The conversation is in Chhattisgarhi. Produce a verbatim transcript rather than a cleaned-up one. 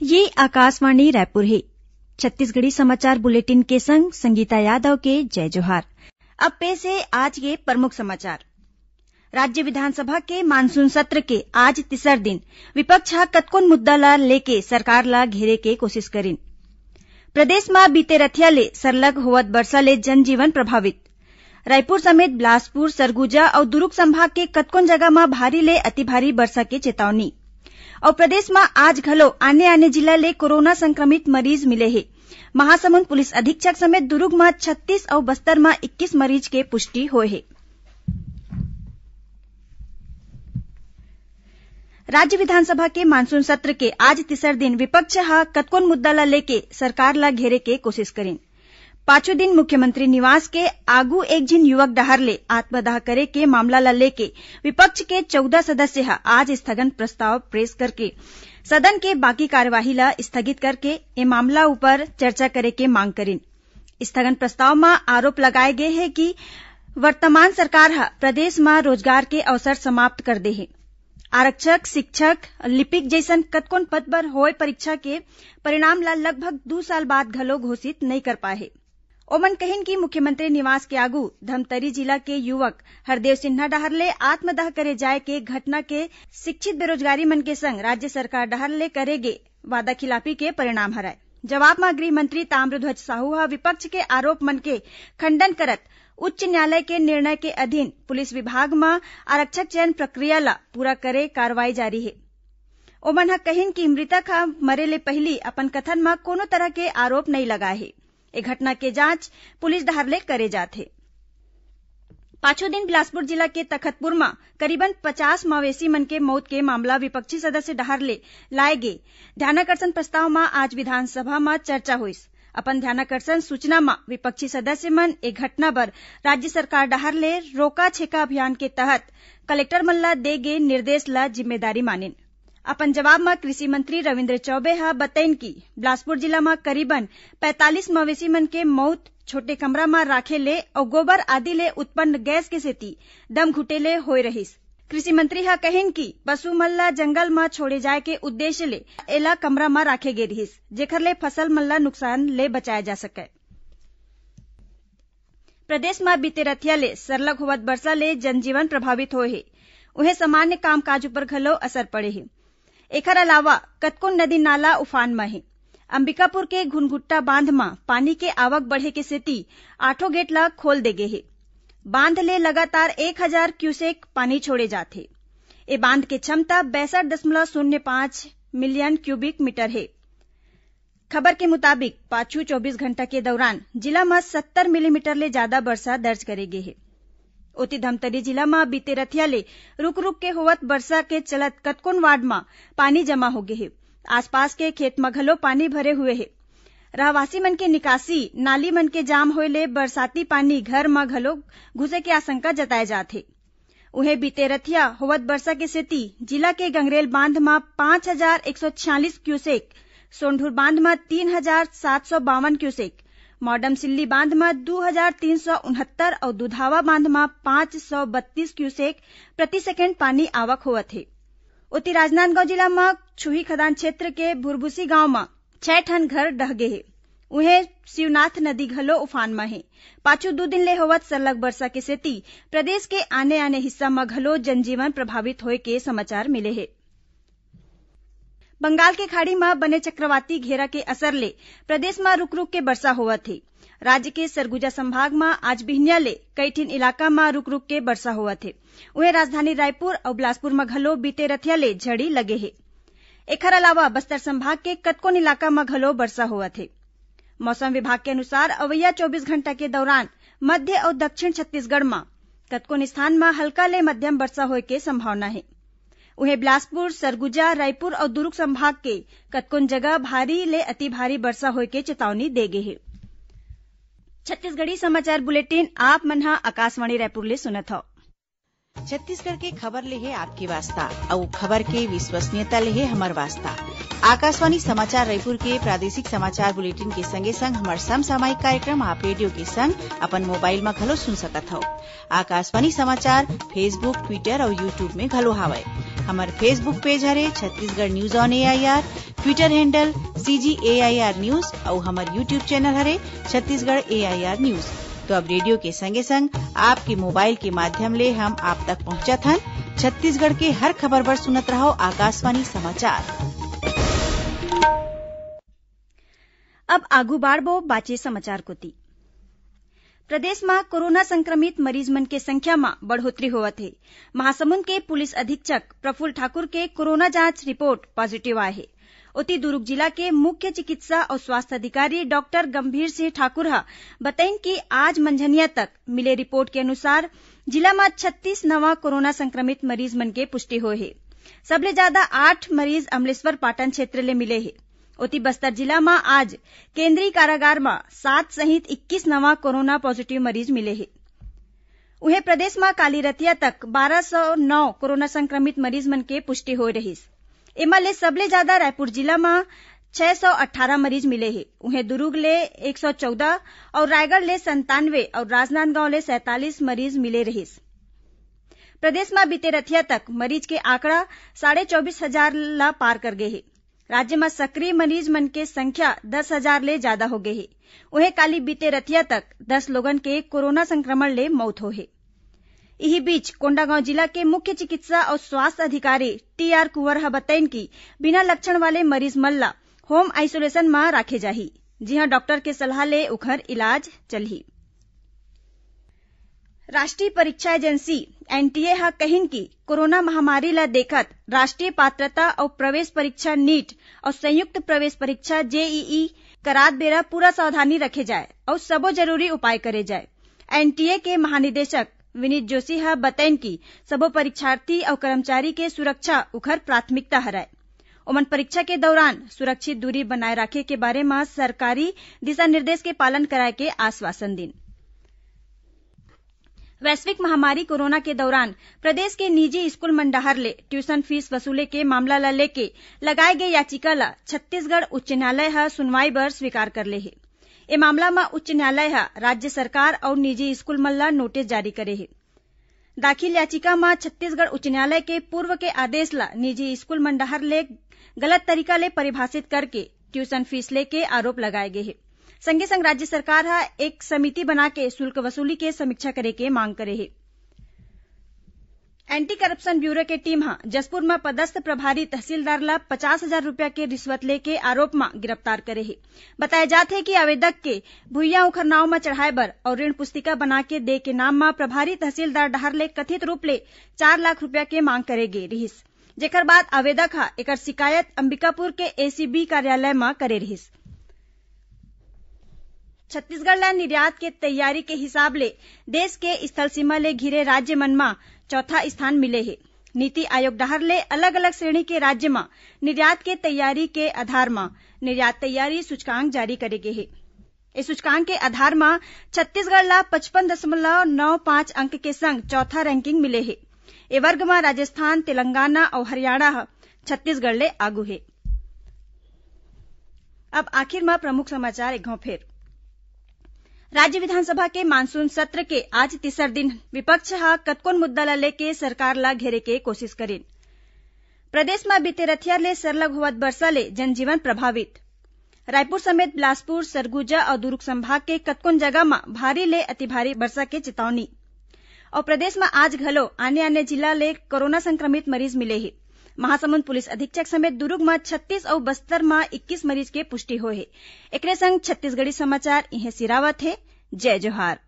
ये आकाशवाणी रायपुर हे। छत्तीसगढ़ी समाचार बुलेटिन के संग संगीता यादव के जय जोहार। अब पेश हे आज के प्रमुख समाचार। राज्य विधानसभा के मानसून सत्र के आज तीसर दिन विपक्ष ह कतकोन मुद्दा ला लेके सरकार ला घेरे के कोशिश करिन। प्रदेश म बीते रथिया ले सरलग होवत बरसा ले जनजीवन प्रभावित। रायपुर समेत बिलासपुर, सरगुजा अउ दुरूग संभाग के कतकोन जगह म भारी ले अति भारी बरसा के चेतावनी। अउ प्रदेश म आज घलो आने-आने जिला ले कोरोना संक्रमित मरीज मिले हे। महासमुंद पुलिस अधीक्षक समेत दुरूग म छत्तीस अउ बस्तर म इक्कीस मरीज के पुष्टि होए हे। राज्य विधानसभा के मानसून सत्र के आज तीसर दिन विपक्ष ह कतकोन मुद्दा ला लेके सरकार ला घेरे के कोशिश करिन। पाछू दिन मुख्यमंत्री निवास के आगू एक झिन युवक डहार ले आत्मदाह करे के मामला ला लेके विपक्ष के चौदह सदस्य ह आज स्थगन प्रस्ताव पेश करके सदन के बाकी कार्यवाही ला स्थगित करके ए मामला ऊपर चर्चा करे के मांग करिन। स्थगन प्रस्ताव म आरोप लगाए गे हे कि वर्तमान सरकार ह प्रदेश म रोजगार के अवसर समाप्त कर दे हे। आरक्षक, शिक्षक, लिपिक जइसन कतकोन पद बर होए परीक्षा के परिणाम ला लगभग दू साल बाद घलो घोषित नइ कर पाए हे। ओमन कहिन कि मुख्यमंत्री निवास के आगू धमतरी जिला के युवक हरदेव सिन्हा डहार ले आत्मदाह करे जाए के घटना के शिक्षित बेरोजगारी मन के संग राज्य सरकार डहार ले करे गे वादा खिलाफी के परिणाम हरय। जवाब म गृह मंत्री ताम्रध्वज साहू ह विपक्ष के आरोप मन के खंडन करत उच्च न्यायालय के निर्णय के अधीन पुलिस विभाग म आरक्षक चयन प्रक्रिया ला पूरा करे कार्रवाई जारी हे। ओमन ह कहिन कि मृतक ह मरे ले पहिली अपन कथन म कोनो तरह के आरोप नइ लगाए हे। ए घटना के जांच पुलिस डहार ले करे जात हे। पाछू दिन बिलासपुर जिला के तखतपुर म करीबन पचास मवेशी मन के मौत के मामला विपक्षी सदस्य डहार ले लाए गे ध्यानाकर्षण प्रस्ताव म आज विधानसभा म चर्चा होइस। अपन ध्यानाकर्षण सूचना म विपक्षी सदस्य मन ए घटना बर राज्य सरकार डहार ले रोका छेका अभियान के तहत कलेक्टर मन ला दे गे निर्देश ला जिम्मेदारी मानिन। अपन जवाब म कृषि मंत्री रविंद्र चौबे ह बतइन कि बिलासपुर जिला म करीबन पैंतालीस मवेशी मन के मउत छोटे कमरा म राखे ले अउ गोबर आदि ले उत्पन्न गैस के सेती दम घुटे ले होए रहिस। कृषि मंत्री ह कहिन कि पशु मन ल जंगल म छोड़े जाए के उद्देश्य ले एला कमरा म राखे गे रिहिस, जेखर ले फसल मन ल नुकसान ले बचाए जा सकय। प्रदेश म बीते रथिया ले सरलग होवत बरसा ले जनजीवन प्रभावित होए हे। उहें सामान्य कामकाज उपर घलो असर पड़े हे। एखर अलावा कतको नदी नाला उफान म हे। अंबिकापुर के घुनघुट्टा बांध म पानी के आवक बढ़े के सेती आठों गेट ल खोल दे गे हे। बांध ले लगातार एक हजार क्यूसेक पानी छोड़े जात हे। ए बांध के क्षमता बासठ दशमलव शून्य पाँच मिलियन क्यूबिक मीटर हे। खबर के मुताबिक, पाछू चौबीस घंटा के दौरान जिला म सत्तर मिलीमीटर ले जादा बरसा दर्ज करे गे हे। ओती, धमतरी जिला म बीते रथिया ले रुक-रुक के होवत बरसा के चलत कतकोन वार्ड म पानी जमा होगे हे। आसपास के खेत म घलो पानी भरे हुए हे। रहवासी मन के निकासी, नाली मन के जाम होए ले बरसाती पानी घर म घलो घुसे के आशंका जताए जात हे। उहें, बीते रथिया होवत बरसा के सेती जिला के गंगरेल बांध म पाँच हजार एक सौ छियालीस क्यूसेक, सोंढूर बांध म तीन हजार सात सौ बावन क्यूसेक, मॉडम सिल्ली बांध म दू हजार तीन सौ उनहत्तर अउ दुधावा बांध म पाँच सौ बत्तीस क्यूसेक प्रति सेकेंड पानी आवक होवत हे। ओती, राजनांदगांव जिला म छुही खदान क्षेत्र के भुरभुसी गांव म छह ठन घर डह गे हे। उहें, शिवनाथ नदी घलो उफान म हे। पाछू दू दिन ले होवत सरलग बरसा के सेती प्रदेश के आने-आने हिस्सा म घलो जनजीवन प्रभावित होए के समाचार मिले हे। बंगाल के खाड़ी म बने चक्रवाती घेरा के असर ले प्रदेश म रुक-रुक के बरसा होवत हे। राज्य के सरगुजा संभाग म आज बिहनिया ले कई ठिन इलाका म रुक-रुक के बरसा होवत हे। उहें, राजधानी रायपुर अउ बिलासपुर म घलो बीते रथिया ले झड़ी लगे हे। एखर अलावा बस्तर संभाग के कतकोन इलाका म घलो बरसा होवत हे। मौसम विभाग के अनुसार, अवइया चौबीस घंटा के दौरान मध्य अउ दक्षिण छत्तीसगढ़ म कतकोन स्थान म हल्का ले मध्यम बरसा होए के संभावना हे। उहें, बिलासपुर, सरगुजा, रायपुर अउ दुरूग संभाग के कतकोन जगह भारी ले अति भारी बरसा होए के चेतावनी दे गे हे। छत्तीसगढ़ी समाचार बुलेटिन आप मन ह आकाशवाणी रायपुर ले सुनत हव। छत्तीसगढ़ के खबर ले हे आपके वास्ता, अउ खबर के विश्वसनीयता ले हे हमर वास्ता। आकाशवाणी समाचार रायपुर के प्रादेशिक समाचार बुलेटिन के संगे संग हमर समसामयिक कार्यक्रम आप रेडियो के संग अपन मोबाइल म घलो सुन सकत हव। आकाशवाणी समाचार Facebook, Twitter अउ YouTube में घलो हावय। हमर Facebook page हरे Chhattisgarh news on A I R, Twitter handle C G A I R news अउ हमर YouTube channel हरे Chhattisgarh A I R news। तो अब रेडियो के संगे संग आपके मोबाइल के माध्यम ले हम आप तक पहुंचत हन। छत्तीसगढ़ के हर खबर बर सुनत रहव आकाशवाणी समाचार। अब आगू बाढ़बो बाचे समाचार कोति। प्रदेश म कोरोना संक्रमित मरीज मन के संख्या म बढ़ोतरी होवत हे। महासमुंद के पुलिस अधीक्षक प्रफुल्ल ठाकुर के कोरोना जांच रिपोर्ट पॉजिटिव आए हे। ओती दुरूग जिला के मुख्य चिकित्सा अउ स्वास्थ्य अधिकारी डॉक्टर गंभीर सिंह ठाकुर ह बतइन कि आज मंझनिया तक मिले रिपोर्ट के अनुसार जिला म छत्तीस नवा कोरोना संक्रमित मरीज मन के पुष्टि होए हे। सबले जादा आठ मरीज अमलेश्वर पाटन क्षेत्र ले मिले हे। ओती बस्तर जिला म आज केंद्रीय कारागार म सात सहित इक्कीस नवा कोरोना पॉजिटिव मरीज मिले हे। उहें, प्रदेश म काली रतिया तक बारह सौ नौ कोरोना संक्रमित मरीज मन के पुष्टि होए रहिस। एमा ले सबले जादा रायपुर जिला म छह सौ अट्ठारह मरीज मिले हे। उहें, दुरूग ले एक सौ चौदह अउ रायगढ़ ले संतानवे अउ राजनांदगांव ले सैंतालीस मरीज मिले रहिस। प्रदेश म बीते रतिया तक मरीज के आंकड़ा साढ़े चौबीस हजार ल पार कर गे हे। राज्य म सक्रिय मरीज मन के संख्या दस हजार ले जादा हो गे हे। उहें, काली बीते रतिया तक दस लोगन के कोरोना संक्रमण ले मौत होए हे। इही बीच, कोंडागांव जिला के मुख्य चिकित्सा अउ स्वास्थ्य अधिकारी टी आर कुंवर ह बतइन कि बिना लक्षण वाले मरीज मन ल होम आइसोलेशन म राखे जाही, जिहां डॉक्टर के सलाह ले उखर इलाज चलही। राष्ट्रीय परीक्षा एजेंसी, एनटीए, ह कहिन कि कोरोना महामारी ल देखत राष्ट्रीय पात्रता अउ प्रवेश परीक्षा, नीट, अउ संयुक्त प्रवेश परीक्षा, जेईई, करात बेरा पूरा सावधानी रखे जाए अउ सबो जरूरी उपाय करे जाए। एनटीए के महानिदेशक विनीत जोशी ह बतइन कि सबो परीक्षार्थी अउ कर्मचारी के सुरक्षा उखर प्राथमिकता हरय। ओमन परीक्षा के दौरान सुरक्षित दूरी बनाए राखे के बारे म सरकारी दिशा निर्देश के पालन कराए के आश्वासन दिन। वैश्विक महामारी कोरोना के दौरान प्रदेश के निजी स्कूल मन डहार ले ट्यूशन फीस वसूले के मामला ल लेके लगाए गे याचिका ल छत्तीसगढ़ उच्च न्यायालय ह सुनवाई बर स्वीकार कर ले हे। ए मामला म उच्च न्यायालय ह राज्य सरकार अउ निजी स्कूल मन ल नोटिस जारी करे हे। दाखिल याचिका म छत्तीसगढ़ उच्च न्यायालय के पूर्व के आदेश ल निजी स्कूल मन डहार ले गलत तरीका ले परिभाषित करके ट्यूशन फीस लेके आरोप लगाए गे हे। संगे संग राज्य सरकार ह एक समिति बना के शुल्क वसूली के समीक्षा करे के मांग करे हे। एंटी करप्शन ब्यूरो के टीम ह जशपुर म पदस्थ प्रभारी तहसीलदार ल पचास हजार रुपया के रिश्वत लेके आरोप म गिरफ्तार करे हे। बताया जात हे कि आवेदक के भुइयां उखर नाव म चढ़ाए बर अउ ऋण पुस्तिका बना के दे के नाम म प्रभारी तहसीलदार डहार ले कथित रूप ले चार लाख रुपया के मांग करे गे रिहिस, जेकर बाद आवेदक ह एकर शिकायत अंबिकापुर के एसीबी कार्यालय म करे रिहिस। छत्तीसगढ़ ल निर्यात के तैयारी के हिसाब ले देश के स्थल सीमा ले घिरे राज्य मन म चौथा स्थान मिले हे। नीति आयोग डहार ले अलग-अलग श्रेणी के राज्य म निर्यात के तैयारी के आधार म निर्यात तैयारी सूचकांक जारी करे गे हे। ए सूचकांक के आधार म छत्तीसगढ़ ल पचपन दशमलव नौ पाँच अंक के संग चौथा रैंकिंग मिले हे। ए वर्ग म राजस्थान, तेलंगाना अउ हरियाणा ह छत्तीसगढ़ ले आगू हे। अब आखिर म प्रमुख समाचार एक घांव फेर। राज्य विधानसभा के मानसून सत्र के आज तीसर दिन विपक्ष ह कतकोन मुद्दा ल लेके सरकार ल घेरे के कोशिश करिन। प्रदेश म बीते रथियार ले सरलग होवत बरसा ले जनजीवन प्रभावित। रायपुर समेत बिलासपुर, सरगुजा अउ दुरूग संभाग के कतकोन जगह म भारी ले अति भारी बरसा के चेतावनी। अउ प्रदेश म आज घलो आने-आने जिला ले कोरोना संक्रमित मरीज मिले हे। महासमुंद पुलिस अधीक्षक समेत दुरूग म छत्तीस अउ बस्तर म इक्कीस मरीज के पुष्टि होए हे। एकरे संग छत्तीसगढ़ी समाचार इहें सिरावत हे। जय जोहार।